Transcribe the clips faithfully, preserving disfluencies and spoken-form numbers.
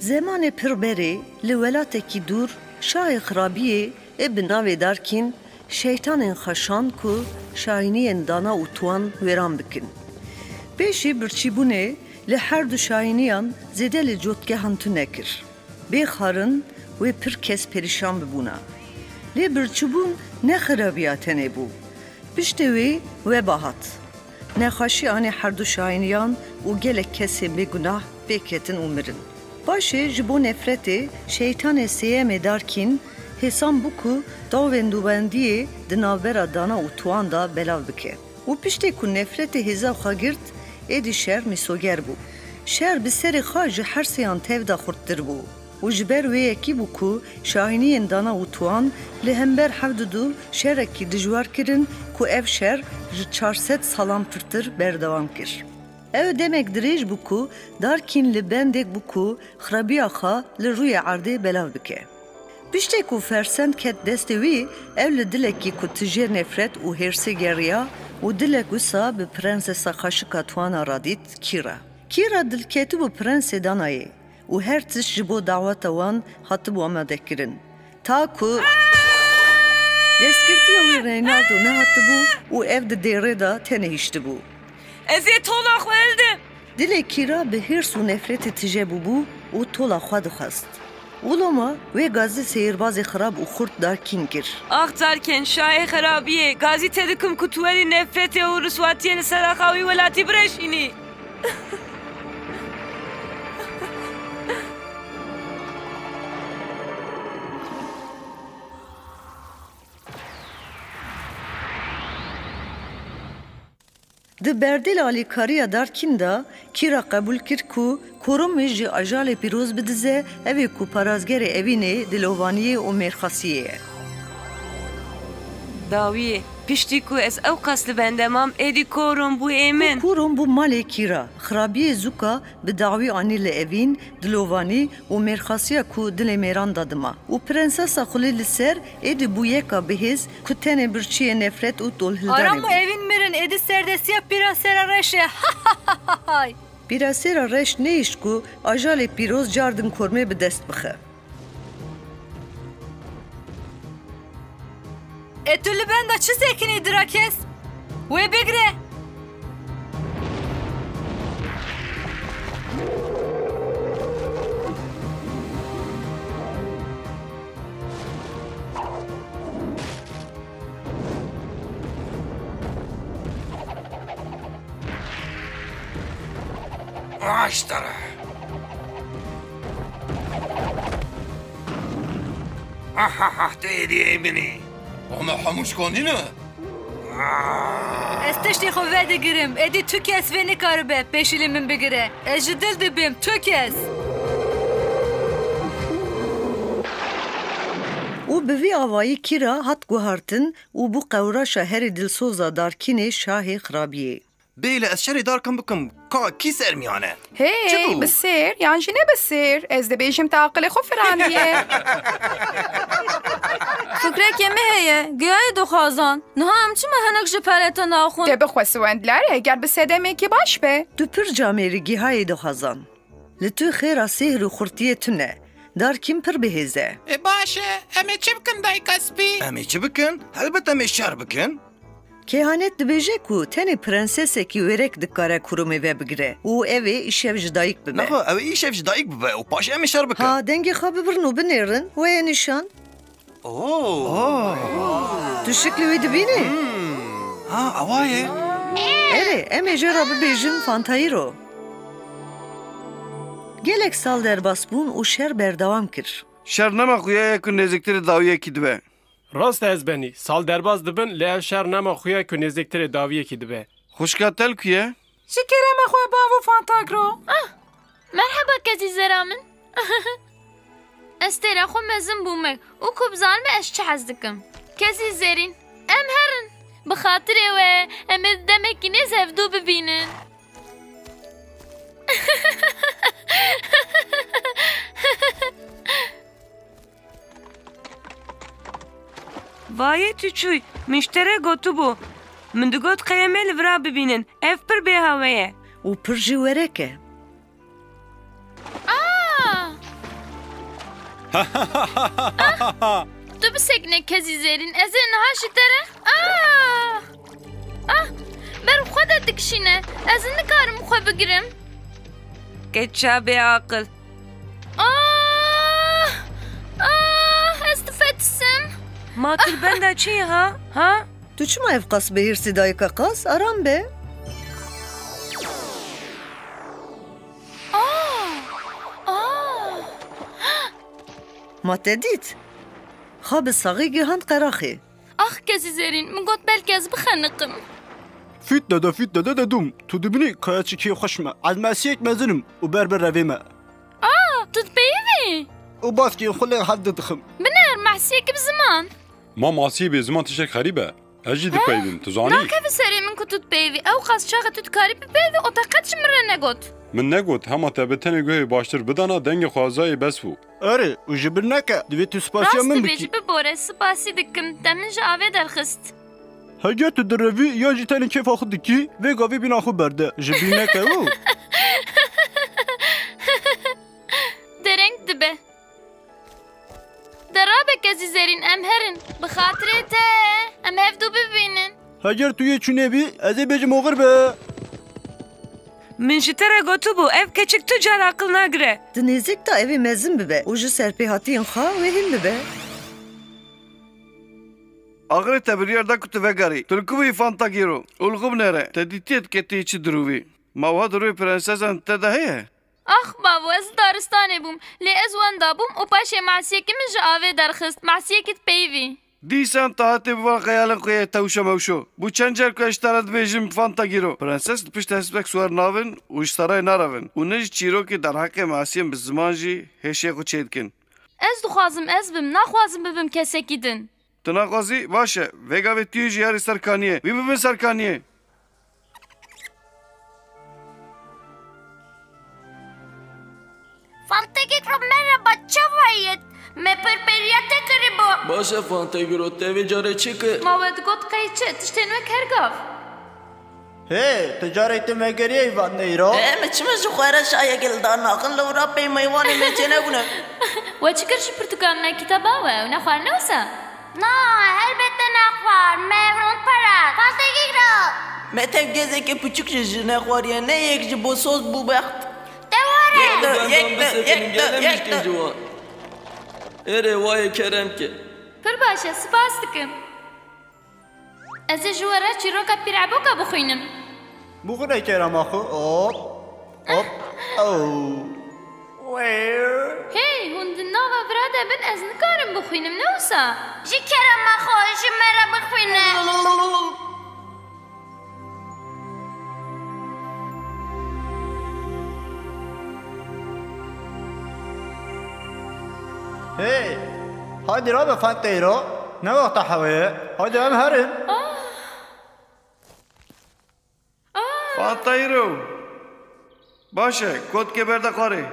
Zemanê pir berê, li welatekî dûr, şahê xirabiyê ê bi navê Darkîn şeytanên xwe şand ku şahîniyên dana û tuwan wêran bikin. Pêşî birçîbûnê li her du şahîniyan zêde li cotgehan tune kir. Bê xwarin wê pir kes perîşan bibûna. Lê birçîbûn ne xirabiya tenê bû. Piştê wê weba hat. Nexweşî anî her du şahîniyan û gelek kesên bêgunah pê ketin û mirin. Paşê ji bo nefretê, şeytanê sêyemê Darkîn hêsan bû ku dawên dubendiyê di navbera dana û tuwan de belav bike. Û piştê ku nefretê hêza xwe girt, êdî şer mîsoger bû. Şer bi serê xwe ji her sêyan tev de xurttir bû. Û ji ber wê yekî bû ku şahîniyên dana û tuwan li hember hevdu du şerekî dijwar kirin ku ev şer ji çar sed salan pirtir berdewam kir. Ew demek dirêj bû ku Darkîn li bendek bû ku xirabiya xwe li rûyê erdê belav bike. Piştê ku fersend ket destê wî, ew li dilekî ku tijê nefret û hêrsê geriya û dilek wisa bi prensesa xweşika Tuana re dît, Kîra. Kîra dilketibû prensê Danayê û her tişt ji bo daweta wan hatibû amadekirin. Ta ku destgirtiya wî Reynaldo nehatibû û ev di dêrê de tenê hiştibû. Ez ê tola xwe hildim. Dilê Kîra bi hêrs û nefretê tije bûbû û tola xwe dixwest. Û loma wê gazî sêhirbazê xirab û xurt Darkîn kir. Ax Darkîn, şahê xirabiyê, gazî te dikim ku tu werî nefretê û riswatiyê li ser axa wî welatî bireşînî. Di berdêla alîkariya Darkîn de Kîra qebûl kir ku koromê ji ajalê pîroz bidize, ev ê ku parazgerê evînê, dilovaniyê û mêrxasiyê ye. Dawiyê, piştî ku ez ewqas li bende mam, êdî korom bû ê min. Û korom bû malê Kîra. Xirabiyê zûka bi dawî anî li evîn, dilovanî û mêrxasiya ku dilê mêran de dima. Û prensesa xulî li ser êdî bû yeka bihêz ku tenê birçiyê nefret û tolhildanê Aram û bû. Evîn mirin, êdî serdestiya pîra sera reş e. Hay! Pîra sera reş nehişt ku ajalê pîroz cardin kormê bi dest bixe. E tu li benda çi sekinî Drakes? Wê bigre! Aştara. Ah, ah, ah, te êdî ê min î. Ama hemû şkanî ne? Ah. Ez tiştê xwe vedigirim. Êdî tu kes vê nikaribe pêşî li min bigire. Ez ji dil dibêm, tu kes. Û bi vî avayî Kîra hat guhartin û bû qewraşa herî dilsoza Darkînê şahê xirabiyê. Bêle ez şerê Darkîn bikim, ka kî sermiyan e? Hey, çi bû? Bi sêr, yan jî ne bi sêr? Ez dibêjim te aqilê xwe firandiye. Fikrekê me heye, giyayê dixwazan. Niha em çima hinek ji pelete naxwin? Te bixwe siwendilere, ger bi sedemekî baş be. Tu pir camêrî gihayê dixwazan. Li tu xêra sêhr û xurtiyê tune. Darkîn pir bihêz e. E baş e, em ê çi bikin dayika spî? Em ê çi bikin? Helbet em ê şer bikin. Kehanet dibêje ku tenê prensesekî wêrek dikare kurumê vebigire û ew ê îşev ji dayik bibe. Nexwe, ew ê îşev ji dayik bibe û paşê em ê şer bikin. Ha, dengê xwe bibirin û binêrin, we ye nîşan. Oh. Tu şiklê wî dibînî? Hmm. Ha, ewa ye. Erê, em ê jê re bibêjin Fantayîro. Gelek sal derbas bûn û şer berdewam kir. Şer nema xuya ye ku nêzîktirê dawiyekî dibe. Rast e ez benî. Sal derbas dibin, lê ev şer nema xuya ku nêzîktirê dawiyekî dibe. Xwişka te li ku ye? Ji kerema xwe bavo Fantagro. Ah, merheba kezî zera min. Ez têra xwe mezin bûme û ku bizanim ez çi hez dikim. Kezî zerîn, em herin. Bi xatirê we, em ê demekî nêz hevdû bibînin. Vayê tu çûy, min ji te re gotibû. Min digot qey em ê li vira bibînin. Ev pir bêhawe ye. Û pir jî werek e. Aa! Tu bisekine kezî zêrîn, ez ê niha ji te re. Ah! Ah! Ber xwe de dikişîne. Ez nikarim xwe bigirim. Keça bêaqil. Ah! Ah! Ez difetisim. Ma tu li benda çi yî ha? Ha? Tu çima ev qas bi hîrsî dayika qas? Aram be. Ah! Ah! Ma te dît? Xwe bi saxî gihand qeraxê. Ax, kezî zêrîn, min got belkî ez bixeniqim. Fît dede, fît dede dedûm. Tu dibînî kaya çikê xweş me. Ez mesiyek mezin im û ber ber revê me. Ah, tu dipeyivî? Û baskên xwe lê hev didixim. Binêr, mesiyekî bi ziman. Ma masiyê bê ziman tiştek xerîb e. Ez jî dipeyivim, tu zanî? Nakeve serê min ku tu dipeyivî. Ew qas çaxê tu dikarî bipeyivî, o te qet ji min re negot. Min negot, hema te bi tenê guhê baştir bidana, dengê xwe zayê bes bû. Erê, û ji bîr neke, divê tu spasiya min bikî. Rast dibêjî, bibore, spasî dikim, te min ji avê derxist. Heger tu direvî ya jî tenê kêfa xwe dikî, vê gavê bîna xwe berde, ji bîr neke û. Dereng dibe. De rabe kezî zerîn, em herin. Bi xatirê te, em hevdû bibînin. Heger tu yê çûnê bî, ez ê bêjim oxir be. Min ji te re gotibû, ev keçik tu car aqil nagire. Di nêzîk de evê mezin bibe û ji serpêhatiyên xwe wê hîn bibe. Axirê te biryar da ku tu vegerî. Tu li ku bûyî Fantagîro? Û li xwe binêre, te dîtiye dike tu yê çi dirûvî. Ma wiha dirûyê prensesan te de heye? Ax bavo, ez li daristanê bûm, lê ez wenda bûm û paşê masiyekî min ji avê derxist, masiyekî dipeyivî. Dîsan tu hatê bi van xeyalên xwe yê tewşe mewşo. Bû çend car ku ez ji te re dibêjim, Fantagîro. Prenses li pişt hespek siwar nabin û ji serayê narevin û ne ji çîrokê derheqê masiyên bi ziman jî hêşê xwe çêdikin. Ez dixwazim ez bim, naxwazim bibim kesekî din. Tu naxwazî? Baş e. Vê gavê tu yê ji yarê serkaniyê. Wî bibin serkaniyê. Fantegîro, merhaba, çawa yî? Me pir bêriya te kiribû. Baş e Fantegîro, te vê carê çi kir? Ma we digot qey çi? Tiştên wek her gav. Hê, tu carê tu me geriyê Fanteyro? Hê, me çima ji xwe re şayekê li dar naxin, lewra pey meywanê me çênebûne. We çi kir ji pirtûkan me kitaba we? Ew nexwarine wisa? Na, helbet te nexwar. Me ev rond pere. Fanteyro! Me tev gezekê piçûk ji jine xwariye, ne yek ji bo soz bûbext. Te were! Yek de, yek de, yek de, yek de. Erê, wayê kerem ke. Pir baş e, spas dikim. Ez ê ji we re çîroka Pîreboka bixwînim. Bixwîne kerema xwe. Hop. Hop. Ew. Hey, hûn di nava vira de bin, ez nikarim bixwînim, ne wisa? Ji kerema xwe, ji me re bixwîne. Hey, haydî rabe Fanteyro, ne wexta hewê ye? Haydî em herin. Ah. Ah. Fanteyro. Baş e, kotkê berde xwarê.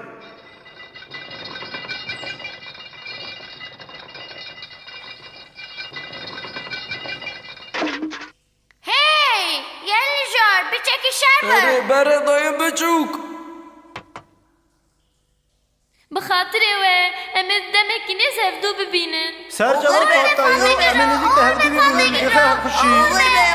Hey! Gel Jar, biçekî şer be. Erê, bere dayê biçûk. Bi xatirê we, em ê demekî nêz hevdû bibînin. Serceva Fanteyro, em ê nêzîk de hevdû bibînin, bi xêr xweşî.